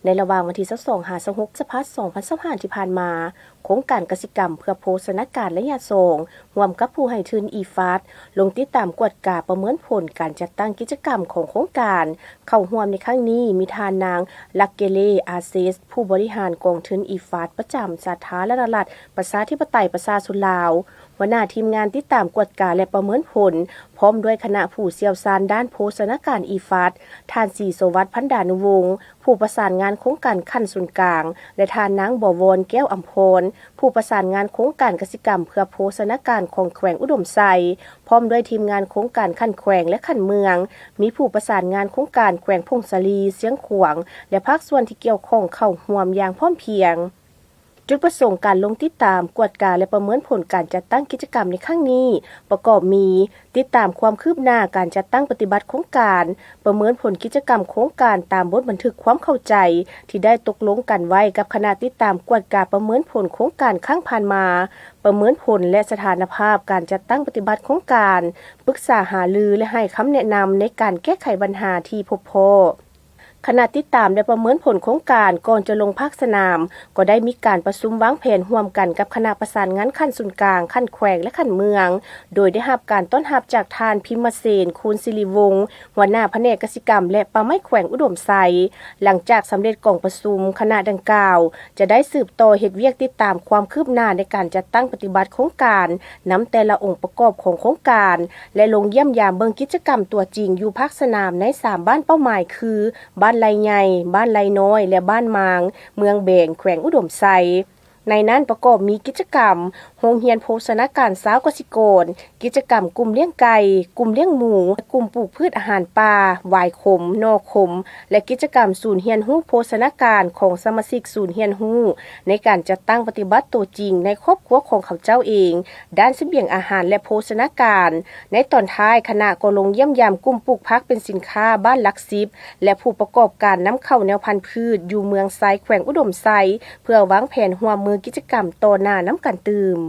ໃນລະຫວ່າງວັນທີຊາວສອງ ຫາ ຊາວຫົກ ສະພາ ສອງພັນຊາວຫ້າ ທີ່ຜ່ານມາ, ໂຄງການກະສິກຳເພື່ອໂພຊະນາການໄລຍະສອງ ຮ່ວມກັບຜູ້ໃຫ້ທຶນ ອີຟາດ ລົງຕິດຕາມກວດກາປະເມີນຜົນການຈັດຕັ້ງກິດຈະກຳຂອງໂຄງການ. ເຂົ້າຮ່ວມໃນຄັ້ງນີ້ມີທ່ານນາງ ລັກເກເລ ອາເຊສ ຜູ້ບໍລິຫານກອງທຶນ ອີຟາດ ປະຈຳສາທາລະນະລັດ ປະຊາທິປະໄຕ ປະຊາຊົນລາວ, ຫົວໜ້າທີມງານຕິດຕາມກວດກາ ແລະ ປະເມີນຜົນ, ພ້ອມດ້ວຍຄະນະຜູ້ຊ່ຽວຊານດ້ານໂພຊະນາການ ອີຟາດ ທ່ານ ສີໂສວັດ ພັນດານຸວົງ, ຜູ້ປະສານງານໂຄງການຂັ້ນສູນກາງ ແລະ ທ່ານນາງ ບໍວອນ ແກ້ວອຳພອນ, ຜູ້ປະສານງານໂຄງການກະສິກຳເພື່ອໂພຊະນາການຂອງແຂວງອຸດົມໄຊ, ພ້ອມດ້ວຍທີມງານໂຄງການຂັ້ນແຂວງ ແລະ ຂັ້ນເມືອງ, ມີຜູ້ປະສານງານໂຄງການແຂວງຜົ້ງສາລີ, ຊຽງຂວາງ ແລະ ພາກສ່ວນທີ່ກ່ຽວຂ້ອງເຂົ້າຮ່ວມຢ່າງພ້ອມພຽງ. ຈຸດປະສົງການລົງຕິດຕາມ, ກວດກາ ແລະ ປະເມີນຜົນການຈັດຕັ້ງກິດຈະກຳໃນຄັ້ງນີ້ ປະກອບມີ ຕິດຕາມຄວາມຄືບໜ້າການຈັດຕັ້ງປະຕິບັດໂຄງການ, ປະເມີນຜົນກິດຈະກຳໂຄງການຕາມບົດບັນທຶກຄວາມເຂົ້າໃຈທີ່ໄດ້ຕົກລົງກັນໄວ້ກັບຄະນະຕິດຕາມກວດກາປະເມີນຜົນໂຄງການຄັ້ງຜ່ານມາ, ປະເມີນຜົນ ແລະ ສະຖານະພາບການຈັດຕັ້ງປະຕິບັດໂຄງການ, ປຶກສາຫາລື ແລະ ໃຫ້ຄຳແນະນຳໃນການແກ້ໄຂບັນຫາທີ່ພົບພໍ້. ຄະນະຕິດຕາມ ແລະ ປະເມີນຜົນໂຄງການ ກ່ອນຈະລົງພາກສະໜາມ ກໍໄດ້ມີການປະຊຸມວາງແຜນຮ່ວມກັນກັບຄະນະປະສານງານຂັ້ນສູນກາງ, ຂັ້ນແຂວງ ແລະ ຂັ້ນເມືອງ, ໂດຍໄດ້ຮັບການຕ້ອນຮັບຈາກທ່ານ ພິມມະເສນ ຄູນສິລິວົງ, ຫົວໜ້າພະແນກກະສິກຳ ແລະ ປ່າໄມ້ແຂວງອຸດົມໄຊ. ຫຼັງຈາກສຳເລັດກອງປະຊຸມ, ຄະນະດັ່ງກ່າວຈະໄດ້ສືບຕໍ່ເຮັດວຽກຕິດຕາມຄວາມຄືບໜ້າໃນການຈັດຕັ້ງປະຕິບັດໂຄງການ ນຳແຕ່ລະອົງປະກອບຂອງໂຄງການ ແລະ ລົງຢ້ຽມຢາມເບິ່ງກິດຈະກຳຕົວຈິງຢູ່ພາກສະໜາມໃນສາມບ້ານເປົ້າໝາຍຄື ບ້ານໄລ່ໃຫຍ່, ບ້ານໄລ່ນ້ອຍ ແລະ ບ້ານມາງ, ເມືອງແບງ, ແຂວງອຸດົມໄຊ. ໃນນັ້ນປະກອບມີກິດຈະກຳໂຮງຮຽນໂພຊະນາການຊາວກະສິກອນ, ກິດຈະກຳກຸ່ມລ້ຽງໄກ່, ກຸ່ມລ້ຽງໝູ, ກຸ່ມປູກພືດອາຫານປ່າ, ຫວາຍຂົມ, ໜໍ່ຂົມ ແລະ ກິດຈະກຳສູນຮຽນຮູ້ໂພຊະນາການຂອງສະມາຊິກສູນຮຽນຮູ້ ໃນການຈັດຕັ້ງປະຕິບັດຕົວຈິງໃນຄອບຄົວຂອງເຂົາເຈົ້າເອງ ດ້ານສະບຽງອາຫານ ແລະ ໂພຊະນາການ. ໃນຕອນທ້າຍ, ຄະນະກໍລົງຢ້ຽມຢາມກຸ່ມປູກຜັກເປັນສິນຄ້າບ້ານຫຼັກສິບ ແລະ ຜູ້ປະກອບການນຳເຂົ້າແນວພັນພືດຢູ່ເມືອງໄຊ ແຂວງອຸດົມໄຊ ເພື່ອວາງແຜນຮ່ວມມືກິດຈະກຳຕໍ່ໜ້ານຳກັນຕື່ມ.